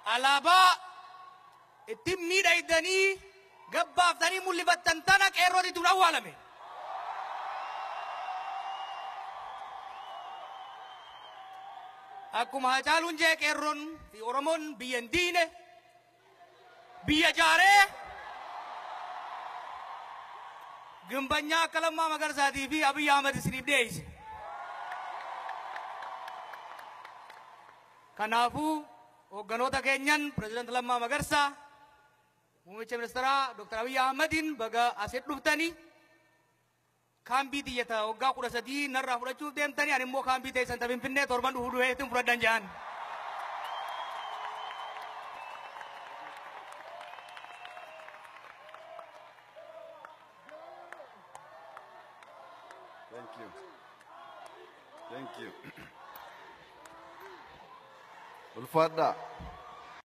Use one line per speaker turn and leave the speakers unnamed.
Alaabaa ittiin miidhagdanii gabbaaftanii mul'ifattan tana qeerrootitu awwaalame. Akkuma Hacaaluun jee qeerroon fi Oromoon biyya hin diine biyya jaaree gimbanyaa akka Lammaa Magarsaatii fi Abiyyi Ahmad isiniif dhiyeesse. Kanaafuu hoogganoota keenyan Pireezidaanti Lammaa Magarsaa, Muummicha Ministeeraa Dr. Abiyyi Ahmadiin baga asitti dhuftanii kaambii tiyyata waggaa 13 narraa fudhachuuf deemtanii ani immoo kaambii teessan ta Finfinnee torban dhufu dhufeetiin fudhadhan jedhan.
Thank you. Thank you. Ulfaadhaa.